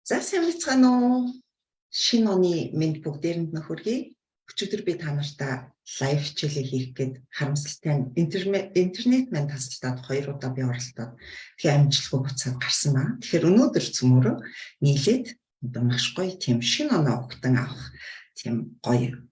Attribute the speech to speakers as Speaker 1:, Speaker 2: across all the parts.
Speaker 1: За, сайн байцгаана уу? Шинэ оны мэнд бүгдээрэнд нь хүргэе. Өчигдөр би та нартай live хичээлээ хийх гээд харамсалтай нь интернет маань тасалдаад хоёр удаа би оролдоод, тэгээ амжилтгүй буцаад гарсан ба. Тэгэхээр өнөөдөр цөмөөрөө нийлээд одоо маш гоё тийм шинэ оноо угтан авах тийм гоё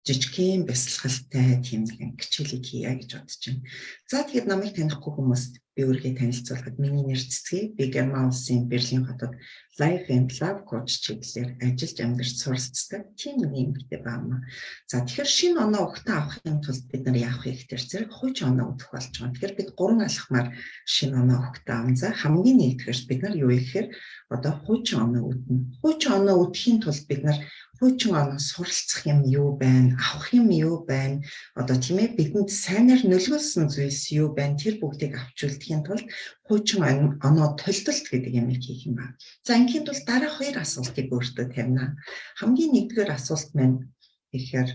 Speaker 1: жижигхэн бясалгалтай тийм нэгэн хичээлийг хийе гэж бодож байна. За, тэгэхээр намайг танихгүй хүмүүст би өөрийгөө танилцуулахад миний нэр Цэцгээ. Би Герман улсын Берлин хотод Life and Love Coach чиглэлээр ажиллаж, амьдарч, суралцдаг тийм нэг эмэгтэй байна. За, тэгэхээр шинэ оноо угтан авахын тулд бид нар яах вэ гэхээр зэрэг хуучин оноо өгөх болж байгаа. Тэгэхээр бид гурван алхмаар шинэ оноо угтан авна. За, хамгийн нэгдүгээр бид нар юу вэ гэхээр одоо хуучин оноо үднэ. Хуучин оноо үдэхийн тулд бид нар хуучин оноо суралцах юм юу байна, авах юм юу байна, одоо тийм ээ, бидэнд сайнаар нөлөөлсөн зүйлс юу байна, тэр бүгдийг авч үлдэхийн тулд хуучин оноо толдолт гэдэг юмыг хийх юм ба. За, ингийн тулд дараа хоёр асуултыг өөртөө тавина. Хамгийн нэгдүгээр асуулт маань тэгэхээр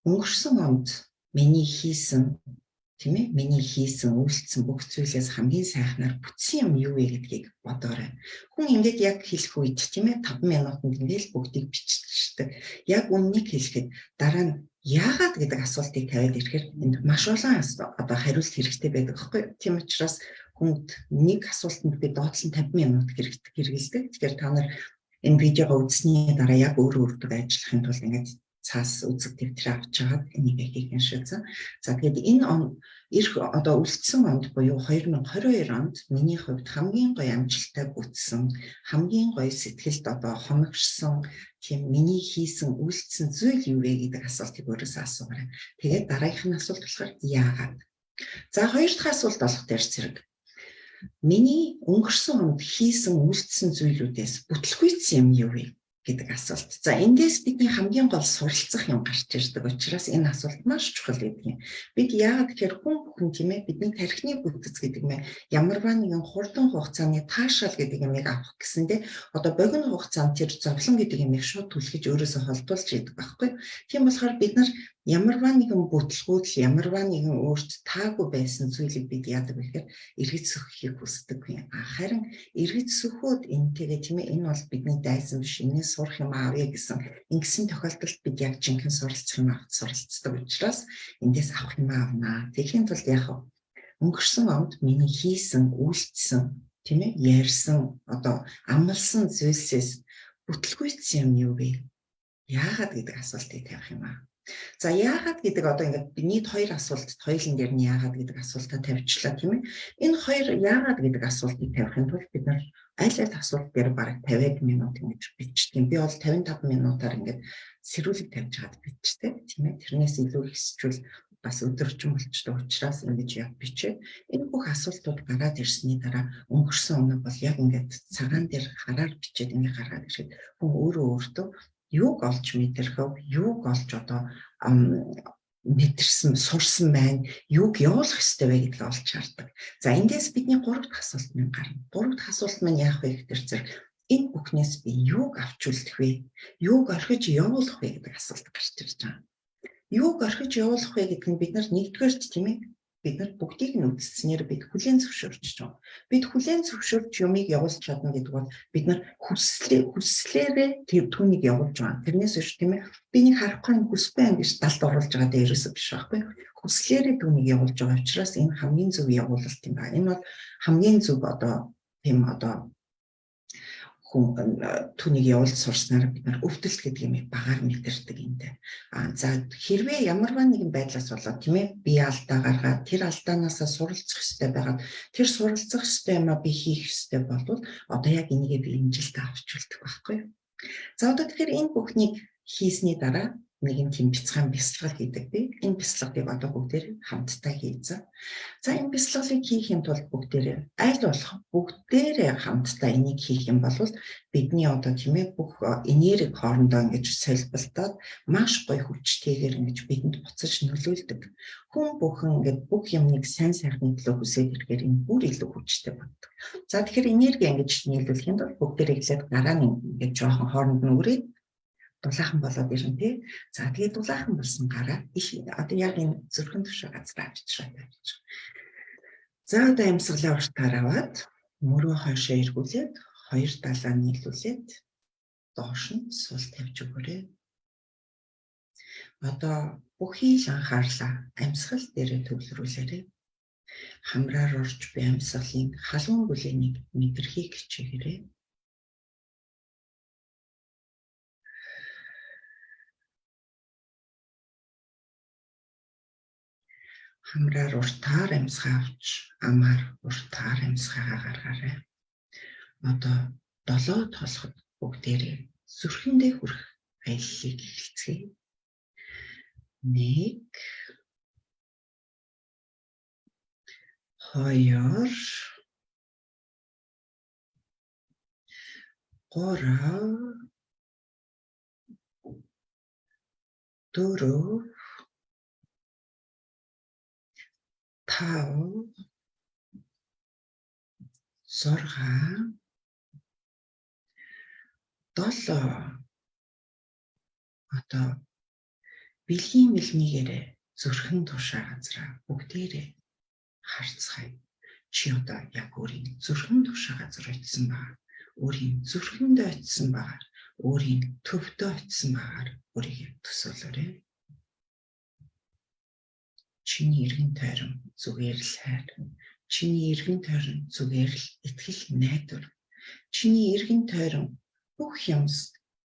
Speaker 1: өнгөрсөн онд миний хийсэн, тийм ээ, миний хийсэн, үйлдсэн бүх зүйлээс хамгийн сайхнаар бүтсэн юм юу вэ гэдгийг бодоорой. Хүн ингээд яг хэлэх үед, тийм ээ, 5 минутанд ингээд бүгдийг биччихдэг. Яг үнэнийг хэлэхэд дараа нь яагаад гэдэг асуултыг тавиад ирэхээр энд маш олон одоо хариулт хэрэгтэй байдаг байхгүй. Тийм учраас хүнд нэг асуултанд би доотлон 50 минут хэрэглэдэг. Тэгэхээр та нар энэ видеого үзсний дараа яг өөрөө өөртөө ажиллахын тулд ингээд цаас үзэг дэвтрээ авч чагаад энийг хийх юм шиг. За, тэгээд энэ он ирэх одоо үлдсэн онд буюу 2022 онд миний хувьд хамгийн гоё амжилттай бүтсэн, хамгийн гоё сэтгэлд одоо хоногшсон тийм миний хийсэн, үйлдсэн зүйл юу вэ гэдэг асуултыг өөрөөсөө асуугаарай. Тэгээд дараагийнх нь асуулт болохоор яагаад? За, хоёр дахь асуулт болох дээр зэрэг миний өнгөрсөн онд хийсэн, үйлдсэн зүйлүүдээс бүтлгүйцсэн юм юу вэ гэдэг асуулт. За, эндээс бидний хамгийн гол суралцах юм гарч ирдэг учраас энэ асуулт маш чухал гэдэг юм. Бид яагаад гэхээр хүн бүхэн, тийм ээ, бидний тархины бүтэц гэдэг мэ ямарваа нэгэн хурдан хугацааны таашаал гэдэг юмыг авах гэсэндээ одоо богино хугацаанд тэр зовлон гэдэг юмыг шууд түлхэж, өөрөөсөө холдуулж идэг байхгүй. Тийм болохоор бид нар ямарваа нэгэн бүтлгүүдл, ямарваа нэгэн өөрт таагүй байсан зүйлийг бид яадаг вэ гэхээр эргэж сөхөхийг хүсдэг юм. Харин эргэж сөхөөд энтэйгээ, тийм ээ, энэ бол бидний дайсан биш, энэс сурах юм авъя гэсэн ингэсэн тохиолдолд бид яг жинхэнэ суралцах юм авах суралцдаг учраас эндээс авах юм авнаа. Тэгэхийн тулд яг өнгөрсөн онд миний хийсэн, үйлдсэн, тийм ээ, ярьсан, одоо амласан зүйлсээс бүтлгүйцсэн юм юу вэ? Яагаад гэдэг асуултыг тавих юм аа. За, яагаад гэдэг одоо ингээд нийт хоёр асуулт, хоёулын дээр нь яагаад гэдэг асуултаа тавьчлаа, тийм ээ. Энэ хоёр яагаад гэдэг асуултыг тавихын тулд бид нар аль аль асуулт дээр бараг 50 минут ингэж бичдэг. Би бол 55 минутаар ингээд сэрүүлэг тавьж чад бичдэг, тийм ээ. Тэрнээс илүү ихсчүүл бас өдөржин болчтой учраас ингэж яг бичээд энэ бүх асуултууд гараад ирсний дараа өнгөрсөн өнөө бол яг ингээд цагаан дээр хараар бичээд ингээд гаргаад ирэхэд хүн өөрөө өөртөө юуг олж мэдэрх вэ? Юуг олж одоо мэдэрсэн, сурсан байна, юуг явуулах ёстой вэ гэдгийг олж хардаг. За, эндээс бидний гурав дахь асуулт маань гарна. Гурав дахь асуулт маань яах вэ гэхээр зэрэг энэ бүхнээс би юуг авч үлдэх вэ? Юуг орхиж явуулах вэ гэдэг асуулт гарч ирж байгаа. Юуг орхиж явуулах вэ гэдэг нь бид нар нэгдүгээрт, тийм ээ, бид нар бүгдийг нь үзснээр бид хүлээн зөвшөөрч байгаа. Бид хүлээн зөвшөөрч юмыг явуулж чадна гэдэг бол бид нар хүслээрээ тэр түүнийг явуулж байгаа. Тэрнээс биш, тийм ээ, би нэг харахгүй, хүсгүй юм гэж далд оруулж байгаа дээр ерөөсөө биш байхгүй. Хүслээрээ түүнийг явуулж байгаа учраас энэ хамгийн зөв явуулалт юм байна. Энэ бол хамгийн зөв одоо тийм одоо хүн түүнийг явуулж сурснаар бид нар өвдөлт гэдэг юм багаар мэдэрдэг юмтай. А за, хэрвээ ямарваа нэгэн байдлаас болоод, тийм ээ, би алдаа гаргаад, тэр алдаанаасаа суралцах ёстой байгаад, тэр суралцах ёстой юмаа би хийх ёстой болвол одоо яг энийгээ би имжилтээ авч үлдэх байхгүй юу? За, одоо тэгэхээр энэ бүхнийг хийсний дараа нэгэн тийм бяцхан бясалгал хийдэг би. Энэ бясалгалыг одоо бүгдээр хамтдаа хийцээ. За, энэ бясалгалыг хийхийн тулд бүгдээрээ аль болох бүгдээрээ хамтдаа энийг хийх юм бол бидний одоо, тийм ээ, бүх энерги хоорондоо ингэж солболдоод маш гоё хүчтэйгээр ингэж бидэнд буцаж нөлөөлдөг. Хүн бүхэн ингээд бүх юмыг сайн сайхны төлөө хүсээд ирэхээр энэ бүр илүү хүчтэй болдог. За, тэгэхээр энерги ингэж нийлүүлэхийн тулд бүгдээрээ эхлээд гараа нь ингэж жоохон хооронд нь үрээд дулаахан болоод ирнэ, тий. За, тэгээд дулаахан болсон гараа их одоо яг энэ зүрхэн төвшөө газар авчираа тавьчих. За, одоо амьсгалаа уртаар аваад мөрөө хойшоо эргүүлээд Хоёр далаа нийлүүлээд доош нь сул тавьж өгөөрэй. Одоо бүхий л анхаарлаа амьсгал дээрээ төвлөрүүлээрэй. Хамраар орж буй амьсгалын халуун бүлээнийг мэдрэхийг хичээгээрэй. Хамраар уртаар амьсгаа авч, амаар уртаар амьсгаагаа гаргаарай. Одоо долоо толгод бүгдээрээ зүрхэндээ хүрэх аяллыг эхэлцгээе. 1 2 3 4 5 6 7. Одоо бэлгийн мэлмигээрээ зүрхэн тушаа газраа бүгдээрээ харцгаая. Чи одоо яг өөрийн зүрхэн тушаа газар очисон байгаа. Өөрийн зүрхэндээ очисон байгаа. Өөрийн төвдөө очисон байгаагаар өөрийгөө төсөөлөөрэй. Чиний эргэн тойрон зүгээр л хайр. Чиний эргэн тойрон зүгээр л итгэл найдвар. Чиний эргэн тойрон бүх юмс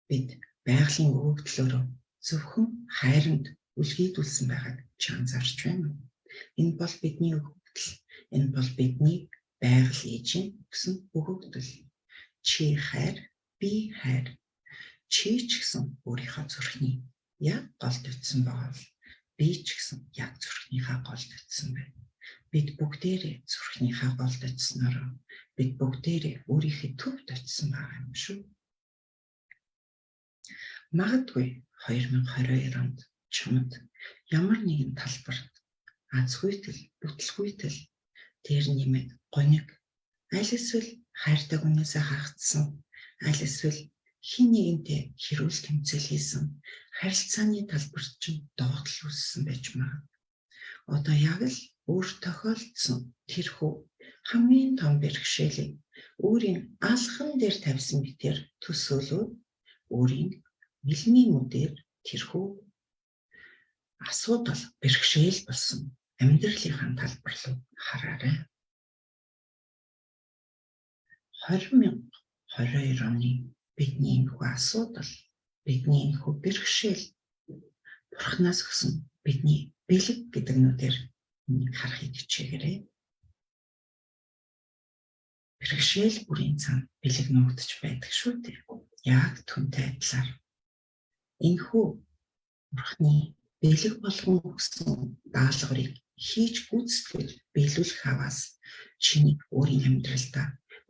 Speaker 1: бид байгалийн өгөгдлөөрөө зөвхөн хайранд үлгийдүүлсэн байгааг чи анзаарч байна уу? Энэ бол бидний өгөгдөл. Энэ бол бидний байгаль ээжийн өгсөн өгөгдөл. Чи хайр, би хайр. Чи ч гэсэн өөрийнхөө зүрхний яг голд очисон байгаа бол би ч гэсэн яг зүрхнийхээ голд очисон байна. Бид бүгдээрээ зүрхнийхээ голд очиснороо бид бүгдээрээ өөрийнхөө төвд очисон байгаа юм шүү. Магадгүй 2022 онд чамд ямар нэгэн талбарт азгүйтэл, бүтлгүйтэл тэр нэмээд гониг аль эсвэл хайртай хүнээсээ хахагдсан, аль эсвэл хин нэгэнтэй хэрүүл тэмцээл хийсэн харилцааны талбарт чинь доотлол үүссэн байж магад. Одоо яг л өөр тохиолдсон тэрхүү хамгийн том бэрхшээлийг өөрийн алхан дээр тавьсан битэр төсөөлөөд өөрийн мэлмийн үдээр тэрхүү асуудал бэрхшээл болсон амьдралынхаа талбар руу хараарай. 2022 оны бидний энэхүү асуудал, бидний энэхүү бэрхшээл Бурханаас өгсөн бидний бэлэг гэдэг нүдээр харахыг хичээгээрэй. Бэрхшээл бүрийн цаана бэлэг нуугдж байдаг шүү дээ. Яг түнтэй адилаар энэхүү Бурханы бэлэг болгон өгсөн даалгаврыг хийж гүйцэтгэж биелүүлэх аваас чиний өөрийн амьдралдаа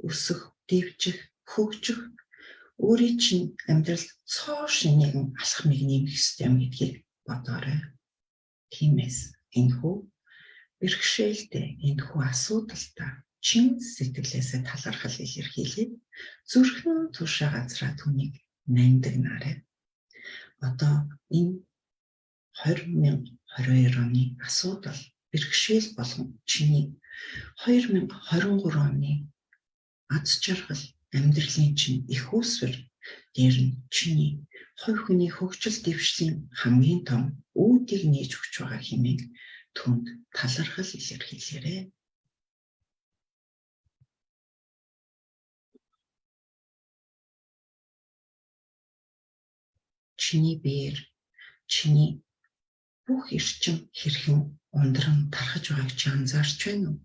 Speaker 1: өсөх, дэвжих, хөгжих, өөрийн чинь амьдрал цоо шинэ нэгэн алхмыг нэмэх ёстой юм гэдгийг бодоорой. Тиймээс энэхүү бэрхшээлтэй, энэхүү асуудалтай чин сэтгэлээсээ талархал илэрхийлээд зүрхэн тушаа газраа түүнийг нандинаарай. Одоо энэ 2022 оны асуудал бэрхшээл болгон чиний 2023 оны аз жаргал амьдралын чинь их үүсвэр дээр нь чиний хувь хүний хөгжил дэвшлийн хамгийн том үүдийг нээж өгч байгаа хэмээн түнд талархал илэрхийлээрэй. Чиний биеэр чиний бүх эрчим хэрхэн ундран тархаж байгааг чи анзаарч байна уу?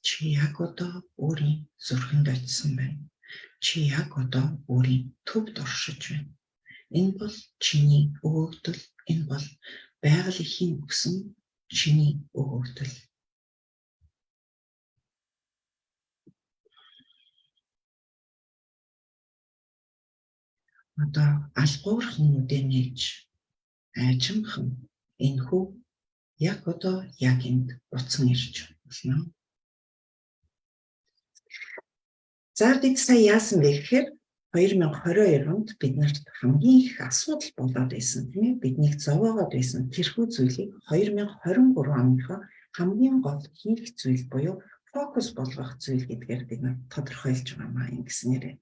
Speaker 1: Чи яг одоо өөрийн зүрхэнд очисон байна. Чи яг одоо өөрийн төвд оршиж байна. Энэ бол чиний өгөгдөл, энэ бол байгаль эхийн өгсөн чиний өгөгдөл. Одоо алгуурхан нүдээ нээж айжимхан энэхүү яг одоо яг энд буцан ирж болно. За бид сая яасан бэ гэхээр 2022 онд бид нарт хамгийн их асуудал болоод байсан, тийм ээ, биднийг зовоогоод байсан тэрхүү зүйлийг 2023 оныхоо хамгийн гол хийх зүйл буюу фокус болгох зүйл гэдгээр бид нар тодорхойлж байгаа маа ингэснээрээ.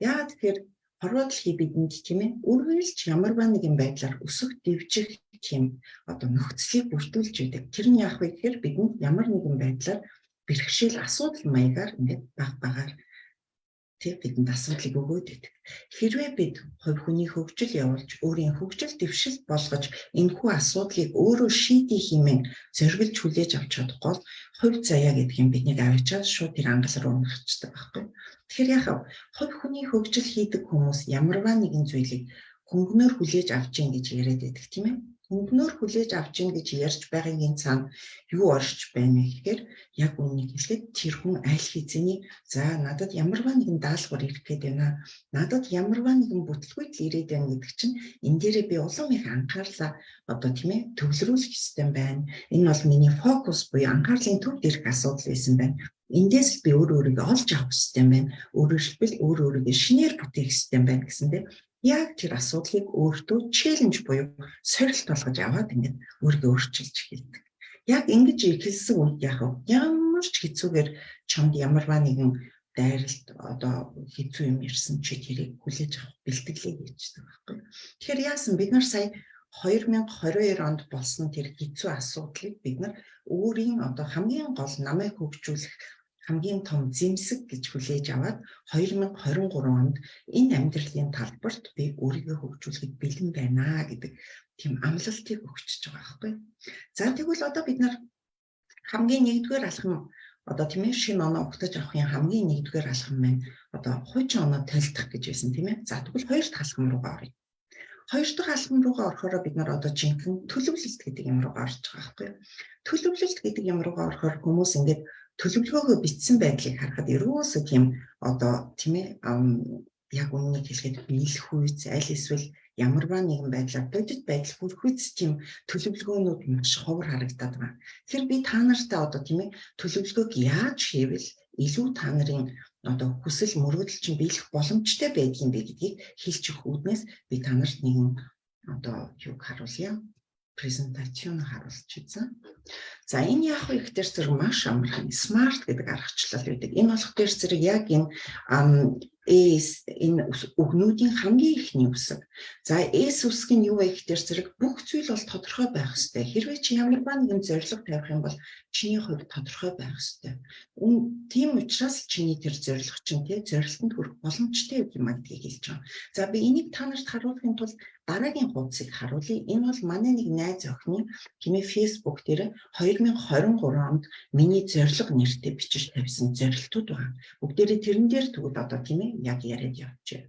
Speaker 1: Яагаад тэгэхээр хорвоо дэлхий бидэнд, тийм ээ, үргэлж ямарваа нэгэн байдлаар өсөх, дэвжих тийм одоо нөхцөлийг бүрдүүлж өгдөг. Тэр нь яах вэ гэхээр бидэнд ямар нэгэн байдлаар бэрхшээл, асуудал маягаар ингээд баг багаар тэг бидэнд асуудлыг өгөөд байдаг. Хэрвээ бид хувь хүний хөгжил явуулж, өөрийн хөгжил дэвшил болгож, энэхүү асуудлыг өөрөө шийдэх хэмээн зориглож хүлээж авч чадахгүй бол хувь заяа гэдэг юм биднийг авчиад шууд тэр ангал руу унахчихдаг байхгүй. Тэгэхээр яах вэ? Хувь хүний хөгжил хийдэг хүмүүс ямарваа нэгэн зүйлийг хөнгөнөөр хүлээж авч ийн гэж яриад байдаг, тийм ээ. Хөнгөнөөр хүлээж авч ийн гэж ярьж байгаагийн цаана юу орж байна вэ гэхээр яг үнэнийг хэлэхэд тэр хүн аль хэзээний за надад ямарваа нэгэн даалгавар ирэх гээд байна. Надад ямарваа нэгэн бүтлгүйтэл ирээд байна гэдэг чинь энэ дээрээ би улам их анхаарлаа одоо, тийм ээ, төвлөрүүлэх ёстой байна. Энэ бол миний фокус буюу анхаарлын төвд ирэх асуудал байсан байна. Эндээс л би өөр өөрийгөө олж авах ёстой юм байна. Өөрөөр хэлбэл, өөр өөрийгөө шинээр бүтээх ёстой юм байна гэсэндээ яг тэр асуудлыг өөртөө challenge буюу сорилт болгож аваад ингээд өөрийгөө өөрчилж эхэлдэг. Яг ингэж эхэлсэн үед яг ямар ч хэцүүгээр чамд ямарваа нэгэн дайралт, одоо хэцүү юм ирсэн чи тэрийг хүлээж авах бэлтгэлээ хийждэг байхгүй. Тэгэхээр яасан, бид нар сая 2022 онд болсон тэр хэцүү асуудлыг бид нар өөрийн одоо хамгийн гол намайг хөгжүүлэх хамгийн том зэмсэг гэж хүлээж аваад 2023 онд энэ амьдралын талбарт би өөрийгөө хөгжүүлэхэд бэлэн байна гэдэг тийм амлалтыг өгчөж байгаа байхгүй. За, тэгвэл одоо бид нар хамгийн нэгдүгээр алхам, одоо, тийм ээ, шинэ оноо угтаж авахын хамгийн нэгдүгээр алхам маань одоо хуучин оноо толдох гэж байсан, тийм ээ. За, тэгвэл хоёр дахь алхам руугаа оръё. Хоёр дахь алхам руугаа орохороо бид нар одоо жинхэнэ төлөвлөлт гэдэг юм руугаа орж байгаа байхгүй юу? Төлөвлөлт гэдэг юм руугаа орохоор хүмүүс ингээд төлөвлөгөөгөө бичсэн байдлыг харахад ерөөсөө тийм одоо, тийм ээ, яг үнэнийг хэлэхэд биелэхүйц аль эсвэл ямарваа нэгэн байдлаар бодит байдал хүрэхүйц тийм төлөвлөгөөнүүд маш ховор харагдаад байна. Тэгэхээр би та нартай одоо, тийм ээ, төлөвлөгөөг яаж хийвэл илүү та нарын одоо хүсэл мөрөөдөл чинь биелэх боломжтой байдгийг бэ гэдгийг хэлж өгөх үүднээс би та нарт нэгэн одоо юг харуулъя, презентацийг харуулж үзсэн. За, энэ яах вэ гэхээр зэрэг маш амархан SMART гэдэг аргачлал байдаг. Энэ болох дээр зэрэг яг энэ S, энэ үгнүүдийн хамгийн эхний үсэг. За, S үсэг нь юу вэ гэхээр зэрэг бүх зүйл бол тодорхой байх ёстой. Хэрвээ чи ямарваа нэгэн зорилго тавих юм бол чиний хувьд тодорхой байх ёстой. Тийм учраас чиний тэр зорилго чинь тий зорилтонд хүрэх боломжтой юм а гэдгийг хэлж байгаа. За, би энийг та нарт харуулахын тулд дараагийн хуудсыг харуулъя. Энэ бол манай нэг найз охины, тийм ээ, Facebook дээр 2023 онд миний зорилго нэртэй бичиж тавьсан зорилтууд байгаа. Бүгдээрээ тэрэн дээр тэгвэл одоо, тийм ээ, яг яриад явчихъя.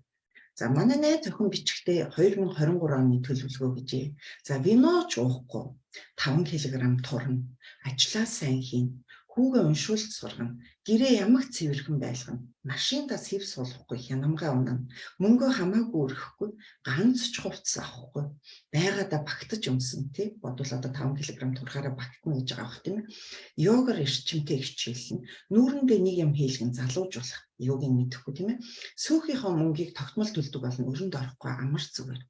Speaker 1: За, манай найз охин бичгтээ 2023 оны төлөвлөгөө гэжээ. За, вино ч уухгүй, 5 кг турна, ажлаа сайн хийнэ, хүүгээ уншуулж сургана, гэрээ ямагт цэвэрхэн байлгана, машиндаа сэв суулгахгүй, хянамгаа унана, мөнгөө хамаагүй өргөхгүй, ганц ч хувцас авахгүй, байгаадаа багтаж өмсөн, тий, бодвол одоо 5 кг турахаараа багтана гэж байгаа бах, тийм ээ. Йогаар эрчимтэй хичээлнэ, нүүрэндээ нэг юм хийлгэн залуужуулах, юуг нь мэдэхгүй, тийм ээ. Сөөхийнхөө мөнгийг тогтмол төлдөг болно, өрөнд орохгүй, амар зүгээр.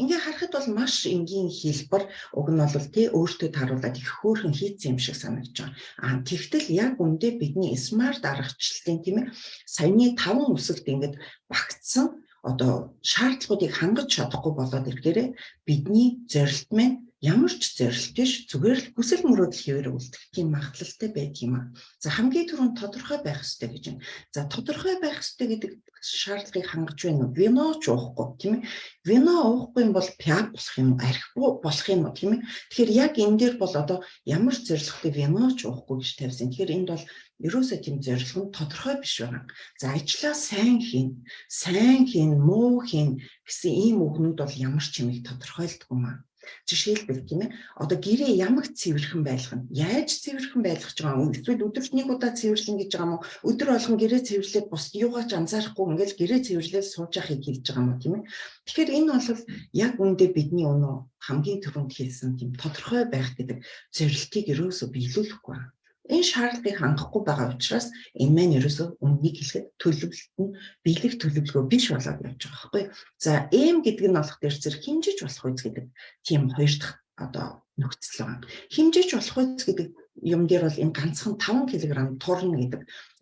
Speaker 1: Ингээ харахад бол маш энгийн хэлбэр, уг нь бол тий өөртөө тааруулаад их хөөрхөн хийцэн юм шиг санагдаж байгаа. А тэгтэл яг үндэ бидний SMART аргачлалын, тийм ээ, саяны таван үсэгт ингээд багтсан одоо шаардлагуудыг хангаж чадахгүй болоод ирэхээр бидний зорилт маань ямар ч зорилт биш, зүгээр л хүсэл мөрөөдөл хэвээр үлдэх тийм магадлалтай байдаг юм а. За, хамгийн түрүүнд тодорхой байх ёстой гэж байна. За, тодорхой байх ёстой гэдэг шаардлагыг хангаж байна уу? Вино ч уухгүй, тийм ээ. Вино уухгүй юм бол пиво болох юм уу? Архи болох юм уу, тийм ээ. Тэгэхээр яг энэ дээр бол одоо ямар ч зорилготой вино ч уухгүй гэж тавьсан. Тэгэхээр энд бол ерөөсөө тийм зорилго нь тодорхой биш байгаа. За, ажлаа сайн хийн, сайн хийн, муу хийн гэсэн ийм үгнүүд бол ямар ч юмыг тодорхойлдоггүй юм аа. Жишээлбэл, тийм ээ, одоо гэрээ ямар цэвэрхэн байлгах нь, яаж цэвэрхэн байлгах байгаа юм, эсвэл өдөрт нэг удаа цэвэрлэн гэж байгаа юм уу, өдөр болгон гэрээ цэвэрлээд бус юугаач анзаарахгүй ингээл гэрээ цэвэрлээд сууж байхыг хэлж байгаа юм уу, тийм ээ. Тэгэхээр энэ бол яг үндэ бидний өнөө хамгийн түрүүнд хэлсэн тийм тодорхой байх гэдэг зорилтыг ерөөсөө биелүүлэхгүй байна. Энэ шаардлагыг хангахгүй байгаа учраас энэ маань ерөөсөө үнэнийг хэлэхэд төлөвлөлт нь биелэх төлөвлөгөө биш болоод явж байгаа байхгүй. За, M гэдэг нь болох дээр зэрэг хэмжиж болох үз гэдэг тийм хоёр дахь одоо нөхцөл байгаа. Хэмжиж болох үз гэдэг юм дээр бол энэ ганцхан 5 кг турна гэдэг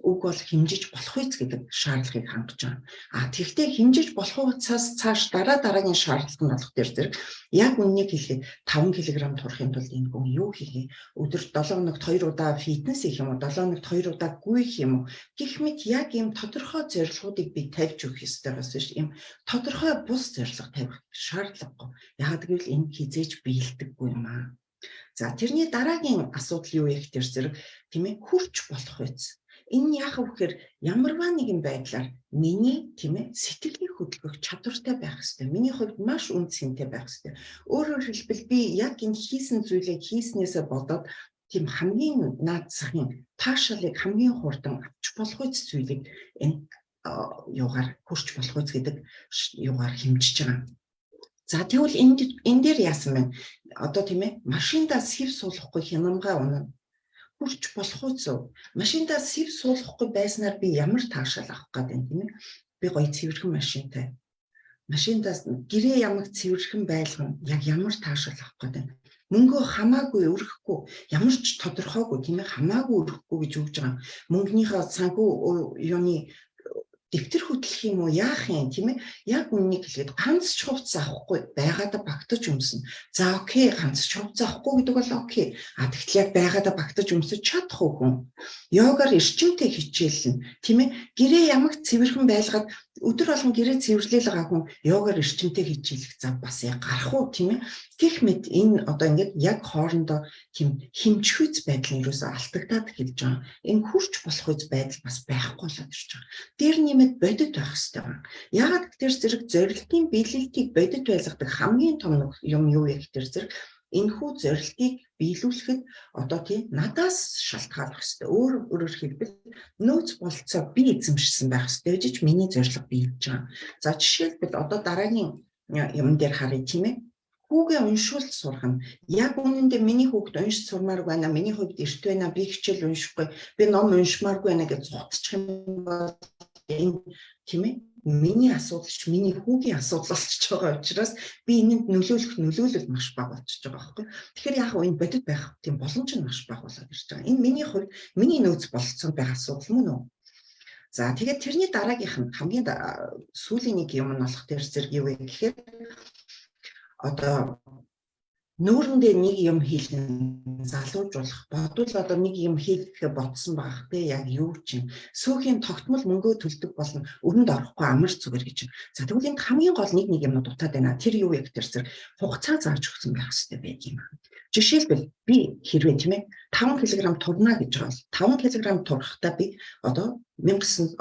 Speaker 1: үг бол хэмжиж болох үз гэдэг шаардлагыг хангаж байгаа. А тэгэхдээ хэмжиж болох хугацаас цааш дараа дараагийн шаардлага нь болох дээр зэрэг яг үнэнийг хэлэхэд 5 кг турахын тулд энэ хүн юу хийх юм? Өдөрт 7 хоногт 2 удаа фитнес хийх юм уу? 7 хоногт 2 удаа гүйх юм уу? Гэх мэт яг ийм тодорхой зорилгоудыг би тавьж өгөх ёстойгоос биш ийм тодорхой бус зорилго тавих шаардлагагүй. Яагаад гэвэл энэ хэзээ ч биелдэггүй юм аа. За, тэрний дараагийн асуудал юу вэ гэхээр зэрэг, тийм ээ, хүрч болох биз. Энэ нь яах вэ гэхээр ямарваа нэгэн байдлаар миний, тийм ээ, сэтгэлийг хөдөлгөх чадвартай байх ёстой. Миний хувьд маш үнэ цэнтэй байх ёстой. Өөрөөр хэлбэл, би яг энэ хийсэн зүйлийг хийснээсээ болоод тийм хамгийн наад захын таашаалыг хамгийн хурдан авч болох үз зүйлийг энэ юугаар хүрч болох үз гэдэг юугаар хэмжиж байгаа. За, тэгвэл энэ дээр яасан бэ? Одоо, тийм ээ, машиндаа сэв суулгахгүй хянамгаа унана. Хүрч болох уу зөв? Машиндаа сэв суулгахгүй байснаар би ямар таашаал авах гээд байна, тийм ээ? Би гоё цэвэрхэн машинтай. Машиндаас гэрээ ямаг цэвэрхэн байлгана. Яг ямар таашаал авах гээд байна? Мөнгөө хамаагүй өрөхгүй, ямар ч тодорхойгүй, тийм ээ, хамаагүй өрөхгүй гэж өгж байгаа. Мөнгөнийхөө санхүү юуны дэвтэр хөтлөх юм уу, яах юм, тийм ээ? Яг үнэнийг хэлгээд ганц ч хувцас авахгүй байгаадаа багтаж өмснө. За, okay, ганц ч хувцас авахгүй гэдэг бол okay. А тэгтэл яг байгаадаа багтаж өмсөж чадах уу хүн? Йогаар эрчимтэй хичээлнэ, тийм ээ? Гэрээ ямаг цэвэрхэн байлгаад өдөр болгон гэрээ цэвэрлээл байгаа хүн йогаар эрчимтэй хичээлэх зав бас яг гарах уу, тийм ээ? Гэх мэт энэ одоо ингээд яг хоорондоо тийм хэмжихүйц байдал нь ерөөсөө алдагдаад эхэлж байгаа. Энэ хүрч болох үз байдал бас байхгүй болоод ирж байгаа. Дээр нэмээд бодит байх хэрэгтэй байна. Яагаад гэхээр зэрэг зорилтын биелэлтийг бодит байлгадаг хамгийн том юм юу вэ гэхээр зэрэг энэхүү зорилтыг биелүүлэхэд одоо тийм надаас шалтгааллах хэрэгтэй. Өөрөөр хэлбэл, нөөц бололцоо би эзэмшсэн байх хэрэгтэй гэж миний зорилго биелж байгаа. За, жишээлбэл, одоо дараагийн юм дээр харъя, тийм ээ. Хүүгээ уншуулж сурах нь яг үнэндээ миний хүүхэд уншиж сурмааргүй байна, миний хувьд эрт байна, би хичээл уншихгүй, би ном уншмааргүй байна гэж зугтчих юм бол энэ, тийм ээ, миний асуудал ч миний хүүгийн асуудал болчихж байгаа учраас би энэнд нөлөөлөх нөлөөлөл маш бага болчихж байгаа байхгүй. Тэгэхээр яг энэ бодит байх тийм боломж нь маш бага болоод ирж байгаа. Энэ миний хувьд миний нөөц бололцоонд байгаа асуудал мөн үү? За, тэгээд тэрний дараагийнх нь хамгийн сүүлийн нэг юм нь болох тэр зэрэг юу вэ гэхээр одоо нүүрэндээ нэг юм хийлэн залуужуулах. Бодвол одоо нэг юм хийхээ бодсон байх те, яг юу чинь сүүхийн тогтмол мөнгөө төлдөг болно, өрөнд орохгүй амар зүгээр гэж. За, тэгвэл энд хамгийн гол нэг нэг юмнууд дутаад байна. Тэр юу вэ гэхээр зэрэг хугацаа зааж өгсөн байх хэрэгтэй байх юм. Жишээлбэл, би хэрвээ, тийм ээ, 5 кг турна гэж байгаа бол 5 кг турахтаа би одоо 2023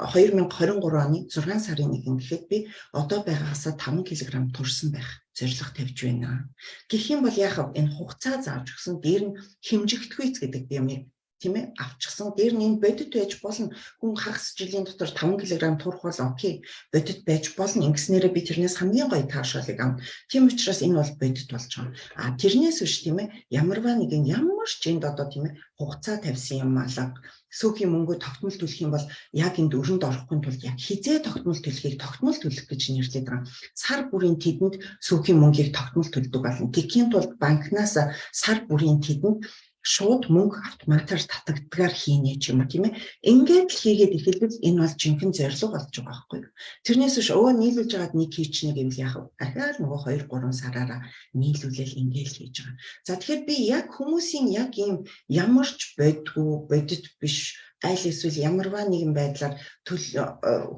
Speaker 1: оны 6 сарын 1 гэхэд би одоо байгаагаасаа 5 кг турсан байх зорилго тавьж байна. Гэх юм бол яах вэ? Энэ хугацаа зааж өгсөн, дээр нь хэмжигдэхүйц гэдэг юмыг, тийм ээ, авчихсан. Дээр нь энэ бодит байж болно. Хүн хагас жилийн дотор 5 кг турах бол okay. Бодит байж болно. Ингэснээрээ би тэрнээс хамгийн гоё таашаалыг авна. Тийм учраас энэ бол бодит болж байгаа. А тэрнээс биш, тийм ээ, ямарваа нэгэн ямар ч энд одоо, тийм ээ, хугацаа тавьсан юм алга. Сүүхийн мөнгө тогтмол төлөх юм бол яг энд өрөнд орохгүй тулд яг хэзээ тогтмол төлөхийг тогтмол төлөх гэж нэрлэдэг байгаа. Сар бүрийн тэдэнд сүүхийн мөнгийг тогтмол төлдөг болно. Тэгэхийн тулд банкнаас сар бүрийн тэдэнд шууд мөнгө автоматар татагдгаар хийнэ ч юм уу, тийм ээ. Ингээд л хийгээд эхэлбэл энэ бол жинхэнэ зорилго болж байгаа байхгүй юу? Тэрнээс биш өө нийлүүлж байгаад нэг хийчихнэ гэвэл яах вэ? Дахиад нөгөө 2 3 сараараа нийлүүлэл ингээд хийж байгаа. За, тэгэхээр би яг хүмүүсийн яг ийм ямар ч бодгүй, бодит биш аль эсвэл ямарваа нэгэн байдлаар төл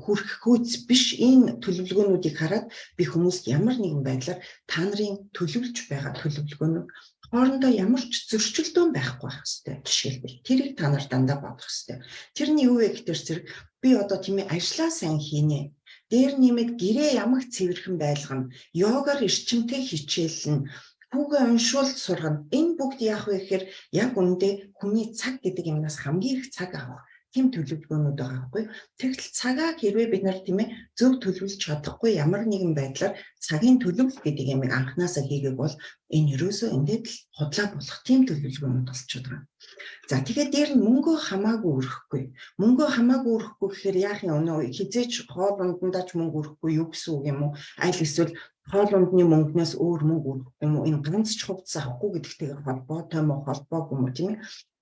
Speaker 1: хүрхэхүйц биш энэ төлөвлөгөөнүүдийг хараад би хүмүүст ямар нэгэн байдлаар та нарын төлөвлөж байгаа төлөвлөгөөнүүд хоорондоо ямар ч зөрчилдөөн байхгүй байх хэрэгтэй. Жишээлбэл, тэрийг та нар дандаа бодох хэрэгтэй. Тэрний юу вэ гэхээр зэрэг би одоо, тийм ээ, ажлаа сайн хийнэ. Дээр нэмээд гэрээ ямаг цэвэрхэн байлгана. Йогаар эрчимтэй хичээлнэ, хүүгээ уншуул сургана. Энэ бүгд яах вэ гэхээр яг үнэндээ хүний цаг гэдэг юмнаас хамгийн их цаг авах Тийм төлөвлөгөөнүүд байгаа байхгүй. Тэгтэл цагаа хэрвээ бид нар, тийм ээ, зөв төлөвлөж чадахгүй, ямар нэгэн байдлаар цагийн төлөвлөлт гэдэг юмыг анханасаа хийгээг бол энэ ерөөсөө ингээд л худлаа болох тийм төлөвлөгөөнүүд болчиход байгаа. За, тэгээд дээр нь мөнгөө хамаагүй өрөхгүй. Мөнгөө хамаагүй өрөхгүй гэхээр яах юм вэ? Хэзээ ч хоол ундандаа ч мөнгө өрөхгүй юу гэсэн үг юм уу? Аль эсвэл хоол ундны мөнгнөөс өөр мөнгө өрөхгүй юм уу? Энэ ганц ч хувцас авахгүй гэдэгтэйгээ холбоотой юм уу, холбоогүй юм уу, тийм ээ?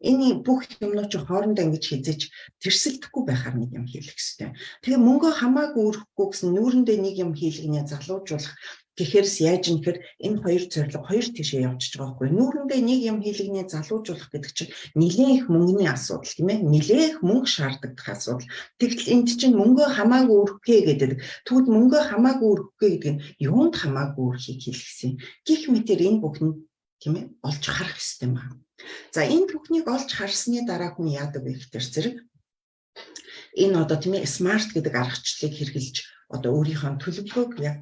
Speaker 1: Энэ бүх юмнууд чи хоорондоо ингэж хэзээ ч тэрсэлдэхгүй байхаар нэг юм хийлэх ёстой. Тэгээ мөнгөө хамаагүй өрөхгүй гэсэн нүүрэндээ нэг юм хийлгэнэ, залуужуулах гэхээрс яаж юм гэхээр энэ хоёр зорилго хоёр тишээ явчихж байгаа байхгүй. Нүүрэндээ нэг юм хийлгэнэ, залуужуулах гэдэг чинь нэлээн их мөнгөний асуудал, тийм ээ. Нэлээн их мөнгө шаардагдах асуудал. Тэгтэл энд чинь мөнгөө хамаагүй өрөхгүй гэдэг. Тэгвэл мөнгөө хамаагүй өрөхгүй гэдэг нь юунд хамаагүй өрөхийг хэлсэн. Гэх мэтэр энэ бүхэн, тийм ээ, олж харах ёстой юм байна. За, энэ бүхнийг олж харсны дараа хүн яадаг вэ гэхээр зэрэг энэ одоо, тийм ээ, SMART гэдэг аргачлалыг хэрэглэж одоо өөрийнхөө төлөвлөгөөг яг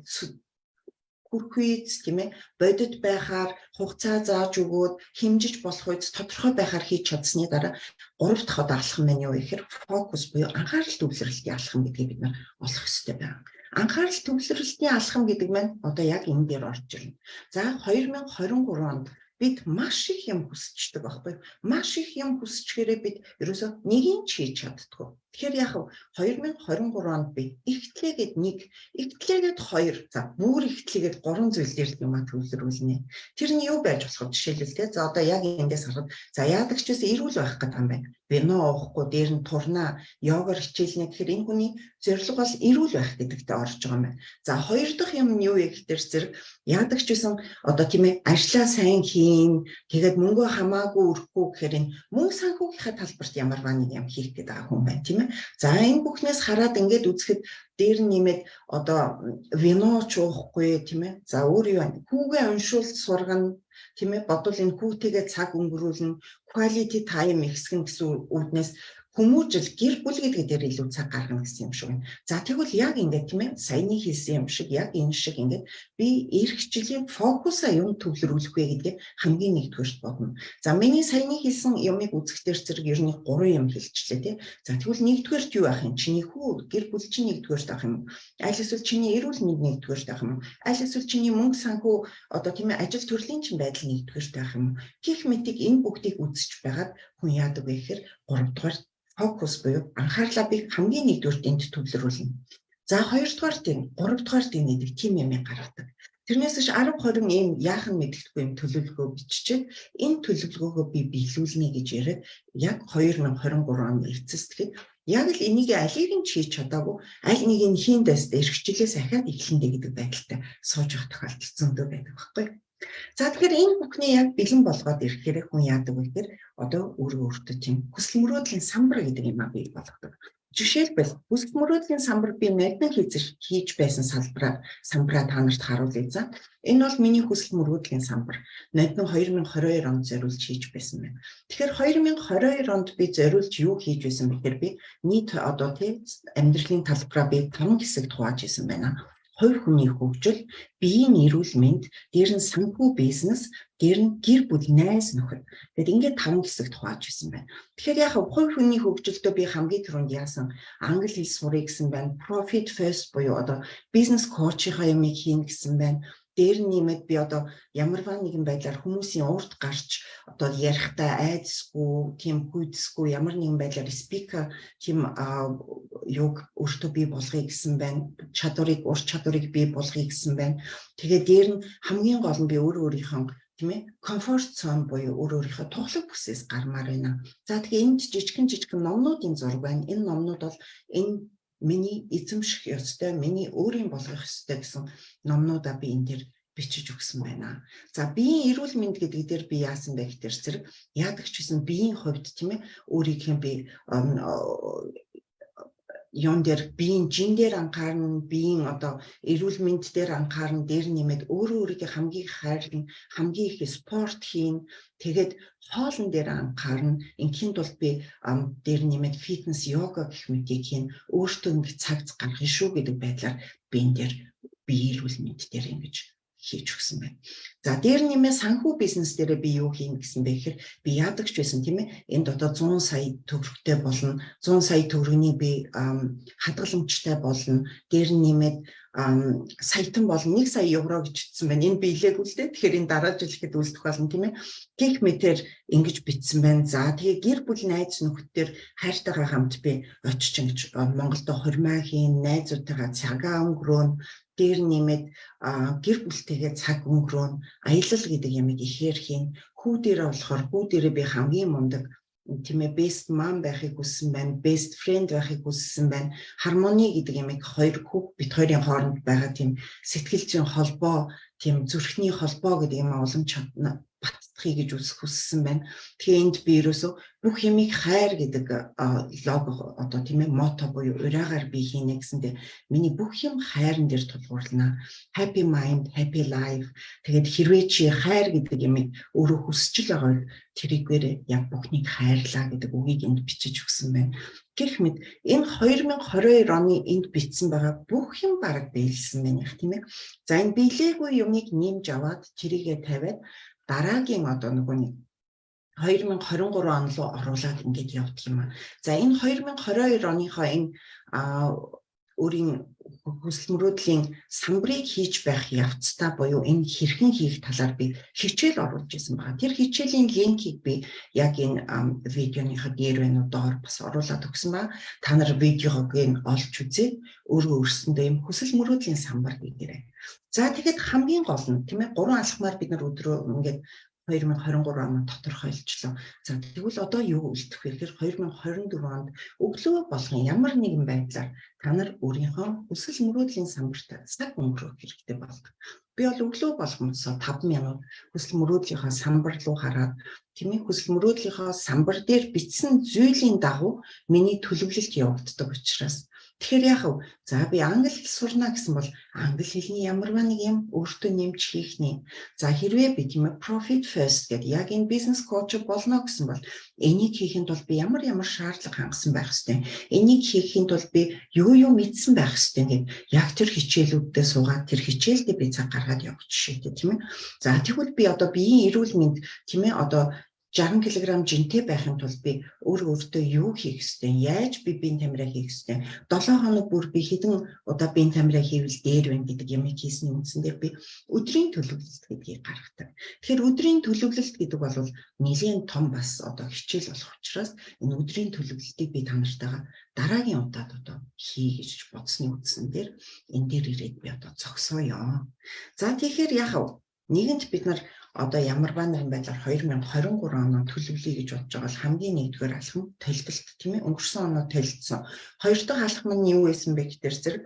Speaker 1: хүрхүйц, тийм ээ, бодит байхаар, хугацаа зааж өгөөд хэмжиж болох үед тодорхой байхаар хийж чадсны дараа гурав дахь одоо алхам маань юу вэ гэхээр фокус буюу анхаарал төвлөрөлтийн алхам гэдгийг бид нар олох ёстой байна. Анхаарал төвлөрөлтийн алхам гэдэг маань одоо яг энэ дээр орж ирнэ. За, 2023 онд бид маш их юм хүсчдэг байхгүй. Маш их юм хүсчгээрээ бид ерөөсөө нэгийг ч хийж чаддаггүй. Тэгэхээр яг 2023 онд би ихтлээгээд нэг, ихтлээгээд хоёр, за бүр ихтлээгээд гурван зүйл дээр л юмаа төвлөрүүлнэ. Тэр нь юу байж болох вэ? Жишээлбэл, те, за одоо яг эндээс харахад, за, яадаг ч гэсэн эрүүл байх гэдэг юм байна. Вино уухгүй, дээр нь турнаа, йогоор хичээлнэ гэхээр энэ хүний зорилго бол эрүүл байх гэдэгтээ орж байгаа юм байна. За, хоёр дахь юм нь юу вэ гэхээр зэрэг яадаг ч гэсэн одоо, тийм ээ, ажлаа сайн хийн, тэгээд мөнгөө хамаагүй өрөхгүй гэхээр энэ мөнгө санхүүгийнхаа талбарт ямарваа нэг юм хийх гэдэг байгаа хүн байна, тийм ээ. За, энэ бүхнээс хараад ингээд үзэхэд дээр нь нэмээд одоо вино ч уухгүй, тийм ээ. За, өөр юу байна? Хүүгээ уншуул сургана, тийм ээ. Бодвол энэ хүүтэйгээ цаг өнгөрүүлнэ, quality time ихсгэн гэсэн үүднээс хүмүүжил, гэр бүл гэдэг дээр илүү цаг гаргана гэсэн юм шиг байна. За, тэгвэл яг ингээд, тийм ээ, саяны хэлсэн юм шиг яг энэ шиг ингээд би ирэх жилийн фокусаа юм төвлөрүүлэх вэ гэдгээ хамгийн нэгдүгээрт бодно. За, миний саяны хэлсэн юмыг үзэхдээ зэрэг ер нь гурван юм хэлчихлээ, тий. За, тэгвэл нэгдүгээрт юу байх юм? Чиний хүү, гэр бүл чинь нэгдүгээрт байх юм уу? Аль эсвэл чиний эрүүл мэнд нэгдүгээрт байх юм уу? Аль эсвэл чиний мөнгө санхүү одоо, тийм ээ, ажил төрлийн чинь байдал нэгдүгээрт байх юм уу? Гэх мэтийг энэ бүгдийг үзэж байгаад хүн яадаг вэ гэхээр гуравдугаар фокус буюу анхаарлаа би хамгийн нэгдүгээрт энд төвлөрүүлнэ. За, хоёрдугаар тийм, гуравдугаар тийм гэдэг тийм юм гаргадаг. Тэрнээс биш 10 20 ийм яахан мэддэхгүй юм төлөвлөгөө биччихээд энэ төлөвлөгөөгөө би биелүүлнэ гэж яриад яг 2023 оны эцэс тэгэхэд яг л энийг алийг нь хийж чадаагүй, аль нэг нь хийндээс эрхчлээс ахиад эхлэндээ гэдэг байдалтай сууж явах тохиолдол зөндөө байдаг байхгүй. За, тэгэхээр энэ бүхний яг бэлэн болгоод ирэхээр хүн яадаг вэ гэхээр одоо өөрөө өөртөө тийм хүсэл мөрөөдлийн самбар гэдэг юм а бий болгодог. Жишээлбэл, хүсэл мөрөөдлийн самбар би ноднин хийж байсан салбараа та нарт харуулъя. За, энэ бол миний хүсэл мөрөөдлийн самбар. Ноднин 2022 онд зориулж хийж байсан байна. Тэгэхээр 2022 онд би зориулж юу хийж байсан бэ гэхээр би нийт одоо, тий, амьдралын талбараа би таван хэсэгт хувааж исэн байна: хувь хүний хөгжил, биеийн эрүүл мэнд, дээр нь санхүү бизнес, дээр нь гэр бүл, найз нөхөд. Тэгэд ингээд таван хэсэгт хувааж исэн байна. Тэгэхээр яг хувь хүний хөгжилдөө би хамгийн түрүүнд яасан, англи хэл сурах гэсэн байна. Profit first буюу одоо бизнес coach ийнхаа юмыг хийнэ гэсэн байна. Дээр нь нэмээд би одоо ямарваа нэгэн байдлаар хүмүүсийн урд гарч одоо ярихдаа айдасгүй, тийм хүйдэсгүй ямар нэгэн байдлаар speaker тийм юуг өөртөө бий болгоё гэсэн байна. Чадварыг, ур чадварыг бий болгоё гэсэн байна. Тэгээ дээр нь хамгийн гол нь би өөрөө өөрийнхөө, тийм ээ, comfort zone буюу өөр өөрийнхөө тухлаг бүсээс гармаар байна. За, тэгээ энд жижигхэн жижигхэн номнуудын зураг байна. Энэ номнууд бол энэ миний эзэмших ёстой, миний өөрийн болгох ёстой гэсэн номнуудаа би энэ дээр бичиж өгсөн байна. За, биеийн эрүүл мэнд гэдэг дээр би яасан бэ гэхээр зэрэг яадаг ч гэсэн биеийн хувьд, тийм ээ, өөрийг би юун дээр, биеийн жин дээр анхаарна, биеийн одоо эрүүл мэнд дээр анхаарна, дээр нэмээд өөрөө өөрийгөө хамгийн их хайрлна, хамгийн их спорт хийн, тэгээд хоолн дээр анхаарна. Ингийн тулд би дээр нэмээд фитнес, йога гэх мэтийг хийн, өөртөө ингэ цаг гаргах шүү гэдэг байдлаар би энэ дээр биеийн эрүүл мэнд дээр ингэж хийж өгсөн байна. За, дээр нэмээ санхүү бизнес дээрээ би юу хийнэ гэсэн бэ гэхээр би яадаг ч байсан, тийм ээ. Энд одоо 100 сая төгрөгтэй болно. 100 сая төгрөгийн би хадгаламжтай болно. Дээр нэмээд саятан болно, 1 сая евро гэж бичсэн байна. Энэ биелээгүй л дээ. Тэгэхээр энэ дараа жил ихэд үлдэх болно, тийм ээ. Гэх мэтэр ингэж бичсэн байна. За, тэгээ гэр бүл, найз нөхдөд хайртайгаа хамт би очиж ингэж Монголдо хурмаа хийн, найзуудтайгаа цагаа өнгөрөөн, дээр нэмээд гэр бүлтэйгээ цаг өнгөрөөн, аялал гэдэг ямыг ихээр хийн. Хүү дээрээ болохоор хүү дээрээ би хамгийн мундаг, тийм ээ, best mom байхыг хүссэн байна, best friend байхыг хүссэн байна. Harmony гэдэг ямыг хоёр хүүх бид хоёрын хооронд байгаа тийм сэтгэл зүйн холбоо, тийм зүрхний холбоо гэдэг юм улам баттахыг гэж хүссэн байна. Тэгэхээр энд би ерөөсөө бүх юмыг хайр гэдэг лого одоо, тийм ээ, motto буюу уриагаар би хийнэ гэсэндээ миний бүх юм хайран дээр тулгуурлана. Happy mind, happy life. Тэгээд хэрвээ чи хайр гэдэг юмыг өөрөө хүсэж л байгаа бол тэрийгээрээ яг бүхнийг хайрлаа гэдэг үгийг энд бичиж өгсөн байна. Гэх мэт энэ 2022 оны энд бичсэн байгаа бүх юм бараг биелсэн байна яг, тийм ээ. За, энэ биелээгүй юмыг нэмж аваад тэрийгэ тавиад дараагийн одоо нөгөө нэг 2023 он руу оруулаад ингээд явдаг юм аа. За, энэ 2022 оныхоо энэ өөрийн хүсэл мөрөөдлийн самбарыг хийж байх явцдаа буюу энэ хэрхэн хийх талаар би хичээл оруулж ирсэн байна. Тэр хичээлийн линкийг би яг энэ видеоныхоо дээр байна уу, доор бас оруулаад өгсөн ба. Та нар видеог нь олж үзээд өөрөө өөрсөндөө юм хүсэл мөрөөдлийн самбар хийгээрэй. За, тэгэхэд хамгийн гол нь, тийм ээ, гурван алхмаар бид нар өдрөө ингээд 2023 оноо тодорхойлчлоо. За, тэгвэл одоо юу үлдэх вэ гэхээр 2024 онд өглөө болгон ямар нэгэн байдлаар та нар өөрийнхөө хүсэл мөрөөдлийн самбартай цаг өнгөрөөх хэрэгтэй болдог. Би бол өглөө болгоноосоо 5 минут хүсэл мөрөөдлийнхөө самбар руу хараад, тийм ээ, хүсэл мөрөөдлийнхөө самбар дээр бичсэн зүйлийн дагуу миний төлөвлөлт явагддаг учраас. Тэгэхээр яах вэ? За, би англи хэл сурна гэсэн бол англи хэлний ямарваа нэг юм өөртөө нэмж хийх нэ. За, хэрвээ би, тийм ээ, profit first гэдэг яг энэ бизнес коуч болно гэсэн бол энийг хийхэд тулд би ямар ямар шаардлага хангасан байх ёстой. Энийг хийхэд тулд би юу юу мэдсэн байх ёстой гэдэг яг тэр хичээлүүддээ суугаад тэр хичээлдээ би цаг гаргаад явах жишээтэй, тийм ээ. За, тэгвэл би одоо биеийн эрүүл мэнд, тийм ээ, одоо 60 кг жинтэй байхын тулд би өөрөө өөртөө юу хийх ёстой? Яаж би биеийн тамираа хийх ёстой? 7 хоног бүр би хэдэн удаа биеийн тамираа хийвэл дээр байна гэдэг юмыг хийсний үндсэн дээр би өдрийн төлөвлөлт гэдгийг гаргадаг. Тэгэхээр өдрийн төлөвлөлт гэдэг бол нэлээн том бас одоо хичээл болох учраас энэ өдрийн төлөвлөлтийг би та нартайгаа дараагийн удаад одоо хий гэж бодсны үндсэн дээр энэ дээр ирээд би одоо зогсооё. За, тэгэхээр яах вэ? Нэгэнт бид нар одоо ямарваа нэгэн байдлаар 2023 оноо төлөвлөе гэж бодож байгаа бол хамгийн нэгдүгээр алхам толилдолт, тийм ээ, өнгөрсөн оноо толилдсон. Хоёр дахь алхам нь юу байсан бэ гэхээр зэрэг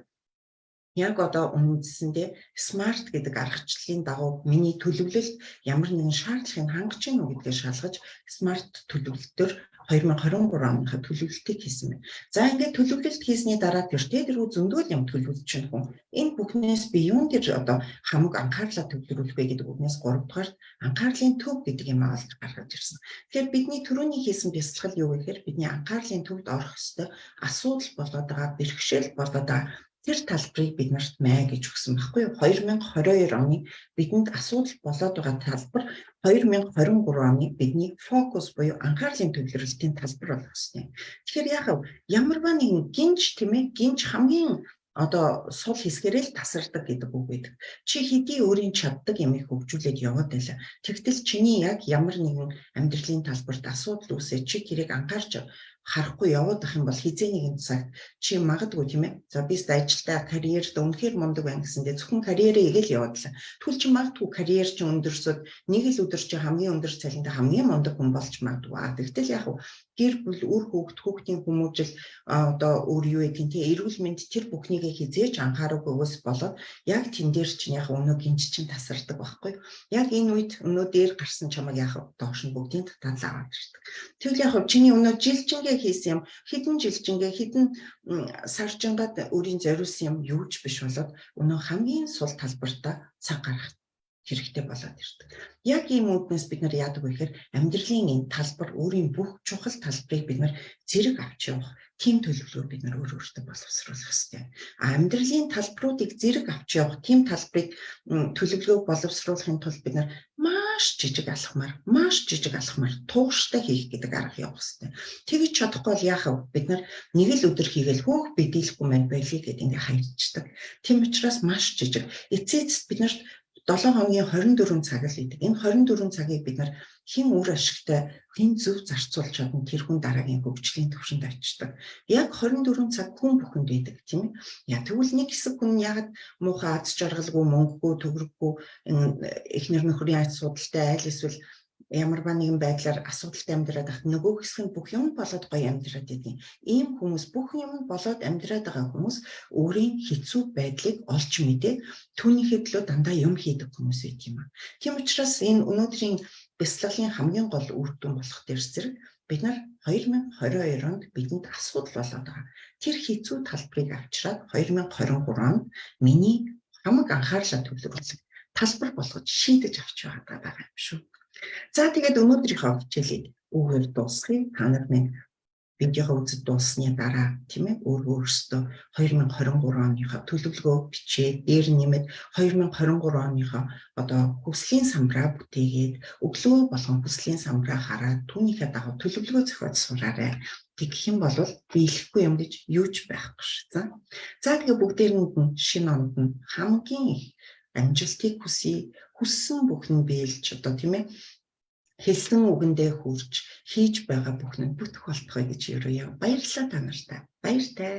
Speaker 1: яг одоо үндсэндээ SMART гэдэг аргачлалын дагуу миний төлөвлөлт ямар нэгэн шаардлагыг хангаж гин үү гэдгээ шалгаж SMART төлөвлөлтөөр 2023 оныхоо төлөвлөлтийг хийсэн байна. За, ингээд төлөвлөлт хийсний дараа тэртээ тэргүй зөндөл юм төлөвлөж чинь хүн. Энэ бүхнээс би юун дээр одоо хамаг анхаарлаа төвлөрүүлэх вэ гэдэг үгнээс 3 дугаар анхаарлын төв гэдэг юм олж гаргаж ирсэн. Тэгэхээр бидний түрүүний хийсэн бясалгал юу вэ гэхээр бидний анхаарлын төвд орох ёстой асуудал болоод байгаа, бэрхшээл болоод байгаа тэр талбарыг бид нарт мэй гэж өгсөн байхгүй юу? 2022 оны бидэнд асуудал болоод байгаа талбар 2023 оны бидний фокус буюу анхаарлын төвлөрөлтийн талбар болох ёстой. Тэгэхээр яах вэ? Ямарваа нэгэн гинж, тийм ээ, гинж хамгийн одоо сул хэсгэрээ л тасардаг гэдэг үг байдаг. Чи хэдий өөрийн чаддаг юмыг хөгжүүлээд яваад байлаа. Тэгтэл чиний яг ямар нэгэн амьдралын талбарт асуудал үүсээд чи тэрийг анхаарч харахгүй яваад ах юм бол хэзээ нэгэн цагт чи магадгүй, тийм ээ. За, би ажилдаа карьерд үнэхээр мундаг байна гэсэндээ зөвхөн карьерээ игээл яваад лаа. Тэгвэл чи магадгүй карьер чи өндөрсөд нэг л өдөр чи хамгийн өндөр цалинтай хамгийн мундаг хүн болж магадгүй. А тэгтэл яг гэр бүл, үр хүүхэд, хүүхдийн хүмүүжил, одоо өөр юу гэдгийг тийм, эрүүл мэнд, тэр бүхнийг хэзээ ч анхаараагүйгээс болоод яг тэн дээр чинь яг өнөө гинж чинь тасардаг байхгүй. Яг энэ үед өнөө дээр гарсан чамайг яг доош нь бүгдийн татаал аваад ирдэг. Тэгвэл яг чиний өнөө жилчингээ хийсэн юм, хэдэн жилчингээ, хэдэн саржингаад өөрийн зориулсан юм юу ч биш болоод өнөө хамгийн сул талбартаа цаг гаргах хэрэгтэй болдог. хэрэгтэй болоод ирдэг. Яг ийм үүднээс бид нар яадаг вэ гэхээр амьдралын энэ талбар, өөрийн бүх чухал талбарыг бид нар зэрэг авч явах тийм төлөвлөгөө бид нар өөр өөртөө боловсруулах ёстой. А амьдралын талбаруудыг зэрэг авч явах тийм талбарыг төлөвлөгөөг боловсруулахын тулд бид нар маш жижиг алхмаар, маш жижиг алхмаар тууштай хийх гэдэг арга явах ёстой. Тэгж чадахгүй бол яах вэ? Бид нар нэг л өдөр хийгээл хөөх би дийлэхгүй маань байлээ гэд ингээ хаярчдаг. Тийм учраас маш жижиг. Эцээ эцэст бид нарт 7 хоногийн 24 цаг л идэг. Энэ 24 цагийг бид нар хэн үр ашигтай, хэн зөв зарцуулж чадна, тэр хүн дараагийн хөгжлийн түвшинд очдог. Яг 24 цаг хүн бүхэнд байдаг, тийм ээ. Яа тэгвэл нэг хэсэг хүн яагаад муухай аз жаргалгүй, мөнгөгүй, төгрөггүй, эхнэр нөхрийн асуудалтай аль эсвэл ямарваа нэгэн байдлаар асуудалтай амьдраад байхад нөгөө хэсэг нь бүх юм болоод гоё амьдраад байдаг. Ийм хүмүүс, бүх юм болоод амьдраад байгаа хүмүүс өөрийн хэцүү байдлыг олж мэдээд түүнийхээ төлөө дандаа юм хийдэг хүмүүс байт юм аа. Тийм учраас энэ өнөөдрийн бясалгалын хамгийн гол үр дүн болох дээр зэрэг бид нар 2022 онд бидэнд асуудал болоод байгаа. Тэр хэцүү талбарыг авчираад 2023 онд миний хамаг анхаарлаа төвлөрүүлэх талбар болгож шийдэж авч байгаа юм шүү. За, тэгээд өнөөдрийнхөө хичээлийг үүгээр дуусгая. Та нар минь видеого үзэж дууссаны дараа, тийм ээ, өөр өөрсдөө 2023 оныхоо төлөвлөгөө бичээд, дээр нэмээд 2023 оныхоо одоо хүслийн самбараа бүтээгээд, өглөө болгон хүслийн самбараа хараад түүнийхээ дагуу төлөвлөгөө зохиож сураарай. Тэгэх юм бол биелэхгүй юм гэж юу ч байхгүй ш. За. За, тэгээ бүгдээрэнд нь шинэ онд нь хамгийн их амжилтыг хүсье. Хүссэн бүхэн биелж, одоо, тийм ээ, хэлсэн үгэндээ хүрч, хийж байгаа бүхэн нь бүтэх болтугай гэж ерөөе. Баярлалаа та нартай. Баяртай.